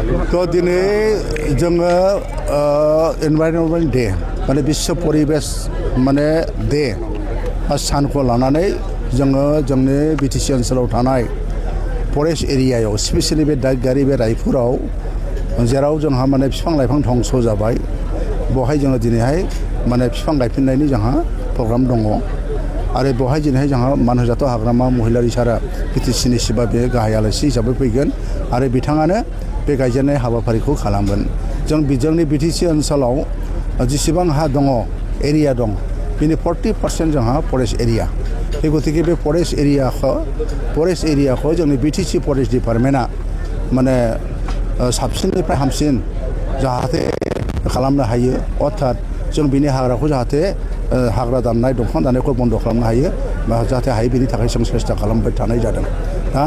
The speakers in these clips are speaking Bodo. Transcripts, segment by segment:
तो दिनै जोङो एनभाइरनमेन्ट डे माने विश्व परिबेश माने डे सानखौ लानानै जोङो जोंनि बिटिसि ओनसोलाव थानाय फरेस्ट एरियायाव स्पेसियेलि बे दागगारि बे रायपुराव जेराव जोंहा माने बिफां लाइफां धंस जाबाय बेवहाय जोङो दिनैहाय माने बिफां गायफिननायनि जोंहा प्रग्राम दङ आरो बेवहाय दिनैहाय जोंहा मानहोजाथाव हाग्रामा महिलारि सारा बिटिसिनि सिबा बे गाहाय आलासि हिसाबै फैगोन आरो बिथाङानो बे गायजेननाय हाबाफारिखौ खालामगोन जों जोंनि बिटिसि ओनसोलाव जेसेबां हा दङ एरिया दं बिनि 40% जोंहा फरेस्ट एरिया बे गतिके बे फरेस्ट एरियाखौ जोंनि बिटिसि फरेस्ट डिपार्टमेन्टआ माने साबसिननिफ्राय हामसिन जाहाथे खालामनो हायो अर्थात जों बिनि हाग्राखौ जाहाथे हाग्रा दाननाय दंफां दाननायखौ बन्द खालामनो हायो जाहाथे हायो बेनि थाखाय जों सेस्था खालामबाय थानाय जादों दा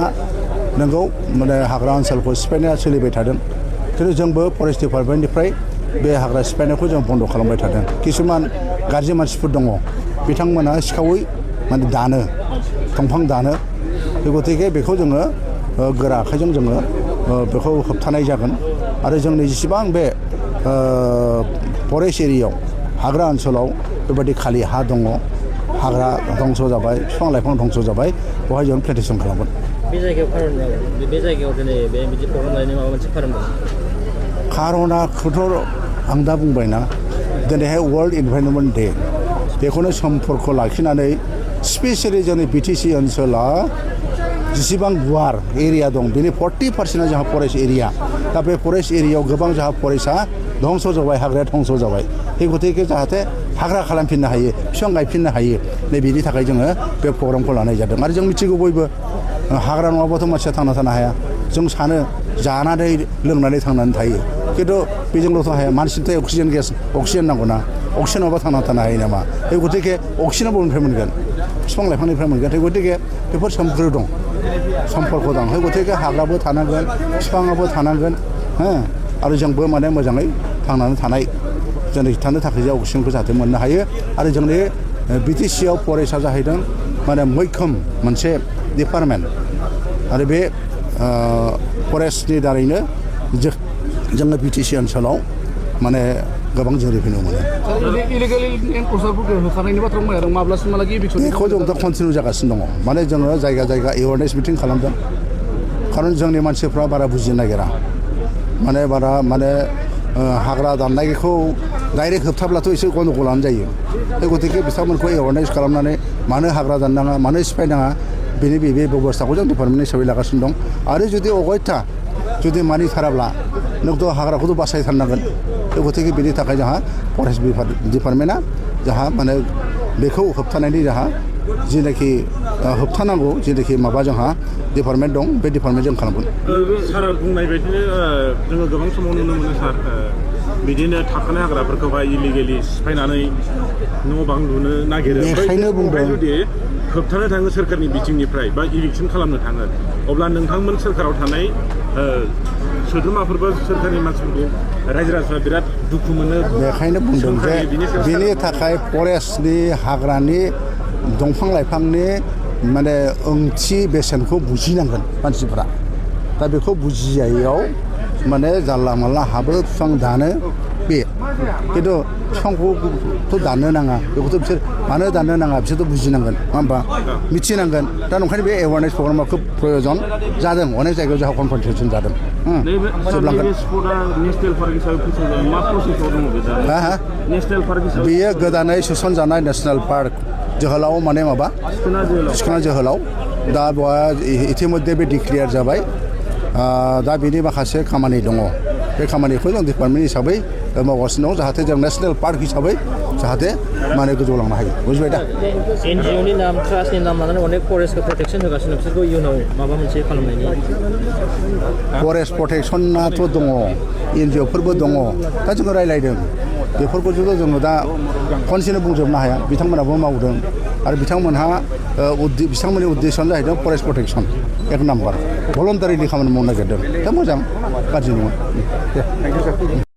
नंगौ माने हाग्रा ओनसोलखौ सिफायनाया सोलिबाय थादों खिन्थु जोंबो फरेस्ट डिपार्टमेन्टनिफ्राय बे हाग्रा सिफायनायखौ जों बन्द खालामबाय थादों किसुमान गाज्रि मानसिफोर दङ बिथांमोना सिखावै माने दानो दंफां दानो बे गतिके बेखौ जोङो गोरा आखाइजों जोङो बेखौ होबथानाय जागोन आरो जोंनि जेसेबां बे फरेस्ट एरियायाव हाग्रा ओनसोलाव बेबायदि खालि हा दङ हाग्रा धंस जाबाय बिफां लाइफां धंस जाबाय बेवहाय जों प्लेन्टेसन खालामगोन बे जायगायाव दिनै बे बिदि प्रग्राम लानायनि माबा मोनसे खारन दं खारनाखौथ' आं दा बुंबायना दिनैहाय वर्ल्ड इनभाइरनमेन्ट डे बेखौनो सम्पर्क लाखिनानै स्पेसियेलि जोंनि बिटिसि ओनसोला जेसेबां गुवार एरिया दं बेनि 40%आ जोंहा फरेस्ट एरिया दा बे फरेस्ट एरियायाव गोबां जोंहा फरेस्टआ धंस जाबाय हाग्राया धंस जाबाय बे गतिके जाहाथे हाग्रा खालामफिननो हायो बिफां गायफिननो हायो नै बेनि थाखाय जोङो बे प्रग्रामखौ लानाय जादों आरो जों मिथिगौ बयबो हाग्रा नङाबाथ' मानसिया थांना थानो हाया जों सानो जानानै लोंनानै थांनानै थायो खिन्थु बेजोंल'थ' हाया मानसिनो अक्सिजेन गेस अक्सिजेन नांगौना अक्सिजेन नङाबा थांना थानो हायो नामा बे गतिके अक्सिजेना बबेनिफ्राय मोनगोन बिफां लाइफांनिफ्राय मोनगोन बे गतिके बेफोर सोमखोर दं सम्पर्क दं बे गतिके हाग्राबो थानांगोन बिफाङाबो थानांगोन आरो जोंबो माने मोजाङै थांनानै थानाय जों थानो थाखाय जों अक्सिजेनखौ जाहाथे मोननो हायो आरो जोंनि बिटिसिआव फरेस्टआ जाहैदों माने मैखोम मोनसे डिपार्टमेन्ट आरो बे फरेस्टनि दारैनो जोङो बिटिसि ओनसोलाव माने गोबां जों रेभिनिउ मोनो बेखौ जों दा कन्टिनिउ जागासिनो दङ माने जोङो जायगा जायगा एवारनेस मिटिं खालामदों खारन जोंनि मानसिफ्रा बारा बुजिनो नागिरा माने हाग्रा दाननायखौ डाइरेक्ट होबथाब्लाथ' एसे गन्दगलानो जायो बे गतिके बिथांमोनखौ एवारनेस खालामनानै मानो हाग्रा दाननाङा मानो सिफायनाङा बेनि बे बेबस्थाखौ जों डिपार्टमेन्टनि हिसाबै लागासिनो दं आरो जुदि अगयथा जुदि मानिथाराब्ला नोंथ' हाग्राखौथ' बासायथारनांगोन बे गतिके बेनि थाखाय जोंहा फरेस्ट डिपार्टमेन्टआ जोंहा माने बेखौ होबथानायनि जोंहा जिनाखि होबथानांगौ जिनाखि माबा जोंहा डिपार्टमेन्ट दं बे डिपार्टमेन्टजों खालामगोन सार बुंनाय बायदिनो जोङो गोबां समाव नुनो मोनो सार बिदिनो थाखानाय हाग्राफोरखौहाय इलिगेलि सिफायनानै न' बां लुनो नागिरो बेखायनो बुंदों जुदि होबथानो थाङो सोरखारनि बिथिंनिफ्राय बा इभिक्सन खालामनो थाङो अब्ला नोंथांमोन सोरखाराव थानाय सोद्रोमाफोरबो सोरखारनि मानसिफोरखौ रायजो राजाफ्रा बिराद दुखु मोनो बेखायनो बुंदों जे बेनि थाखाय फरेस्टनि हाग्रानि दंफां लाइफांनि माने ओंथि बेसेनखौ बुजिनांगोन मानसिफ्रा दा बेखौ बुजियायाव माने जानला मानला हाबो बिफां दानो बे खिन्थु बिफांखौथ' दाननो नाङा बेखौथ' बिसोर मानो दाननो नाङा बिसोरथ' बुजिनांगोन नङा होमबा मिथिनांगोन दा नंखायनो बे एवारनेस प्रग्रामा खोब प्रयजन जादों अनेक जायगायाव जोंहा कनफ्रेन्टेसन जादों बेयो गोदानै सोसनजानाय नेसनेल पार्क जोहोलाव माने माबा सिखोना जोहोलाव दा बेवहाय इतिमध्ये बे डिक्लियार जाबाय दा बेनि माखासे खामानि दङ बे खामानिखौ जों डिपार्टमेन्ट हिसाबै मावगासिनो दं जाहाथे जों नेसनेल पार्क हिसाबै जाहाथे माने गोजौ लांनो हायो बुजिबाय दा एनजिअनि नाम ट्रास्टनि नाम लानानै अनेक फरेस्टखौ प्रटेक्सन होगासिनो बिसोरखौ इयुनाव माबा मोनसे खालामनायनि फरेस्ट प्रटेक्सनाथ' दङ एनजिअफोरबो दङ दा जोङो रायज्लायदों बेफोरखौ जुदि जोङो दा खनसेनो बुंजोबनो हाया बिथांमोनाबो मावदों आरो बिथांमोननि उद्देश्यआनो जाहैदों फरेस्ट प्रटेक्सन 1 नाम्बार भलन्टारिलि खामानि मावनो नागिरदों दा मोजां गाज्रि नङा दे